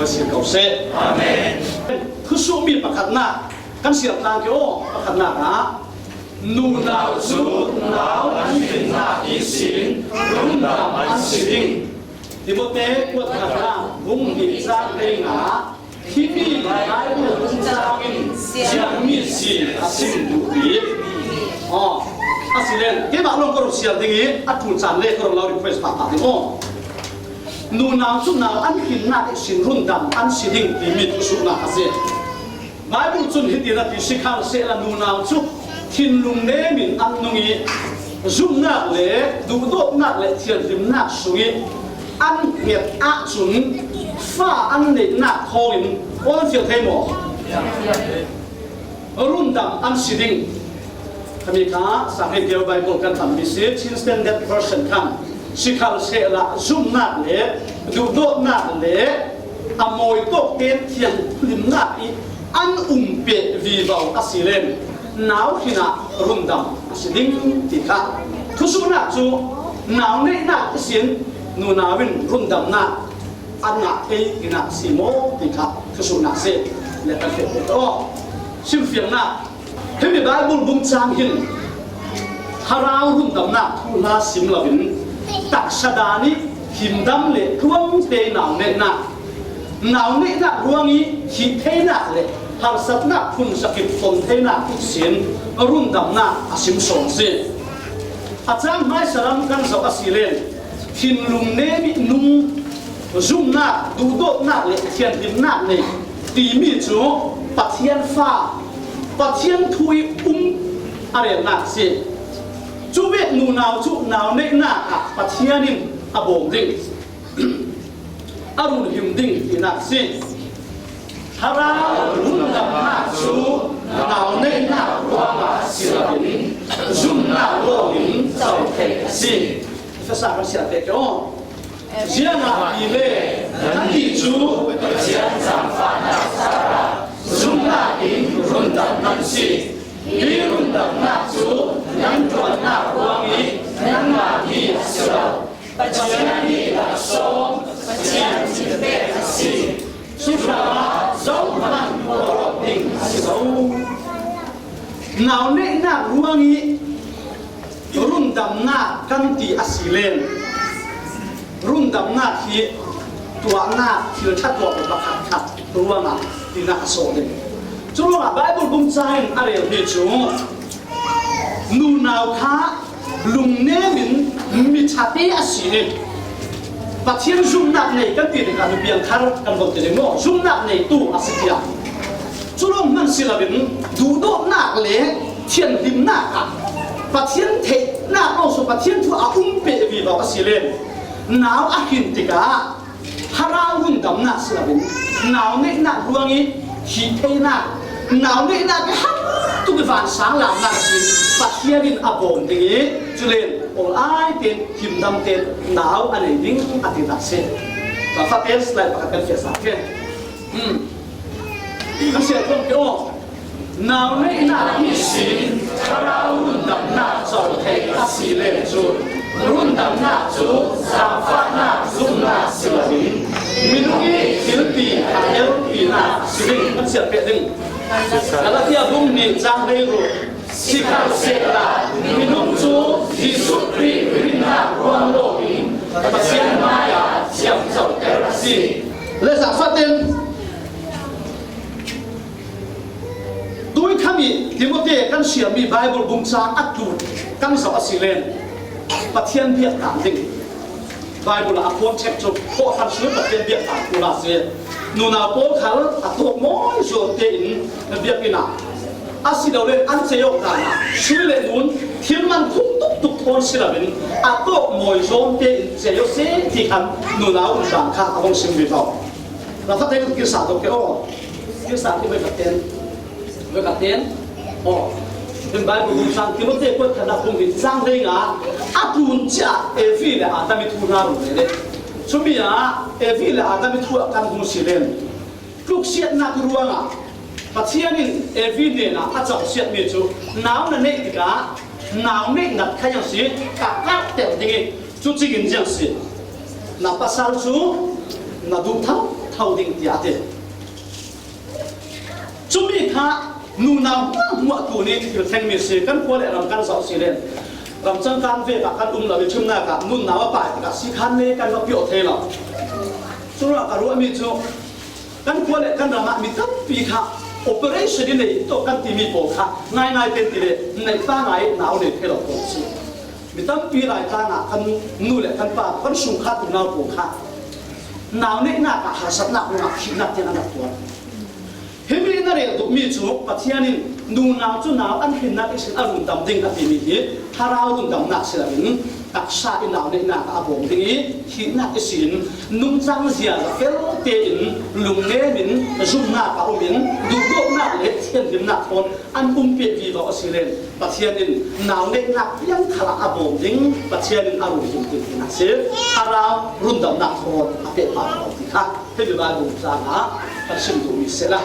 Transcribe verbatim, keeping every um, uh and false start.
Pasian ko seh. Amen. Thusuhmi pakhatna kan siam tlang ke aw, pakhatna ah nunau cu nau an finnak ihsin rundam an si ding. Timote kuat khatna bung hnih cang hleinga himi Bible bung cang in siangmi si a sim duh bik. Aw, a si len keimah lawng ka run siar ding i a tul caan le ka run lo request pahpah ding aw. Nunau cu nau an finnak ihsin rundam an si ding timi thusuhnak a si. Bible cun hitin a ti, sikhalsehla nunau cu thinlung nem in an nung i zumhnak le duhdawtnak le thianhlimnak sung i an hnget ahcun fa an neihnak thawngin aw an fial thei maw? Rundam an si ding. Khami kha Sangheitiau Bible kan tammi si, Chin Standard Version khan, sikhalsehla zumhnak le duhdawtnak le a mawi tawk tein thianhlimnak i an um peh vivo a si len nau hin ah rundam a si ding ti kha. Thusuhnak cu nau neihnak ihsin nunau in rundamnak an ngah thei tinak si maw ti kha thusuhnak si. Le kan feh aw. Simfiangnak, himi Bible bung cang hin thlarau rundamnak thuhla sim loin taksa dan i himdam le tluang te nau neihnak, nau neihnak ruang i thih theinak le harsatnak phunzak in ton theinak ihsin rundamnak a sim sawn si. A cang hmaisa lam kan zoh a si len thinlung nem i nung zumhnak, duhdawtnak le thianhlimnak nei timi cu Pathian fa, Pathian thu i um a relnak a si. Cuvek nunau cu nau neihnak ah Pathian in a bawm ding, a runhim ding tinak a si. Thlarau rundamnak cu nau neihnak ruangah si loin zumhnak lawngin co theih a si. Efesa kan siar te aw. Ziangahtile nannih cu Pathian zaangfahnak caah zumhnak in rundam nan si. Hi rundamnak cu nan ṭuannak ruang i nanmah hi a si lo. Pathian nih laksawng Pathian thilpek a si. Cucaah zohhmanh ruah ding a si lo. Nau neihnak ruang i rundamnak kan ti a si len rundamnak hi tuahnak thil ṭha tuah pakhat khat ruangah tinak a sawh ding. Curuangah Bible bung cang in a relmi cu nunau kha lungnem in mi ṭhate a si i Pathian zumhnak nei kan ti tikah nupiang thar kan von ti ding maw? Zumhnak neitu a si tiah. Cu lawng hmanh si loin duhdawtnak le thianhlimnak ah Pathian theihnak lawng cu Pathian thu a um peh vivo a si len nau a hin tikah thlarau rundamnak si loin nau neihnak ruang i thih theinak, nau neihnak i har tuk i vansang lamnak a si. Pathian in a bawm ding i culen awl ai tein himdam tein nau a nei ding a ti tak si. Ka faten slide pakhat kan fiahsak ke. Hmm. Kan siar tlawm ke aw. Nau neihnak ihsin thlarau rundamnak co thei a si len cun rundamnak cu zaangfahnak zumhnak si loin minung i thilti a elpinak si ding kan siar peh ding. Galatia bung hnih cang hleiruk. Sikhalsehla minung cu Jesuh Khrih rinnak ruang lawngin Pathian hmaiah ciamcoter a si. Le zaangfahten Tuikham i Timote kan siammi Bible bung cang a tlu kan zoh a si len Pathian biak dan ding. Bible ah a context cu kawhhran sui Pathian biak dan kul a si. Nunau pawl khal a tawk mawi zawn tein biakinn ah a si lo le an cei awk dan ah sui le nun thil man khum tuk tuk thawn si loin a tawk mawi zawn tein cei aw seh ti khan nunau dan kha a hong sim vivo. Ralhate kan kirsa tuk ke aw. Kirsa ti ve ka ten. Ve ka ten. Aw. Kan Bible bung sang Timote kuat khatnak bung hnih cang hleinga a tlun ciah Evi le Adam i thu hna run ve le. Cumi ah Evi le Adam i thu ah kan hmu si len. Tluksiatnak ruangah Pathian in Evi hnenah a cawhsiatmi cu nau na neih tikah nau neih nat kha ziang si, ka karhter ding i cucing in ziang si. Na pasal cu na duh thotho ding, tiah a ti. Cumi kha nunau hmuahhmuahtu nih thil thlengmi si, kan khua le ram kan zoh si len. Ramchang kan vek ah kan um lo i thimnak ah nunau a pai tikah si khan le kan va piawh thei lo. Curuangah ka ruahmi cu kan khua le kan ram ah mi tampi kha operation i nei tawk kan timi pawl kha ngaingai tein ti le, neih ta ngai i nau nei thei lo pawl a si. Mi tampi Laitlang ah kan nu le kan pa, kan sungkhat unau pawl kha nau neihnak ah harsatnak ruangah thihnak tiang an rak tuar. Himi na rel duhmi cu Pathian in nunau cu nau an hrinnak ihsin a rundam ding a timi hi thlarau rundamnak si loin taksa i nau neihnak ah a bawm ding i thihnak ihsin nungcang ziaza fel tein lungnem in zumhnak a um in duhdawtnak le thianhlimnak thawn an umpiak vivo a si len Pathian in nau neihnak piang khalah a bawm ding Pathian in a rundam ding tinak si. Thlarau rundamnak thawn a pehpar ko ti kha himi Bible cang ah kan sim duhmi si la.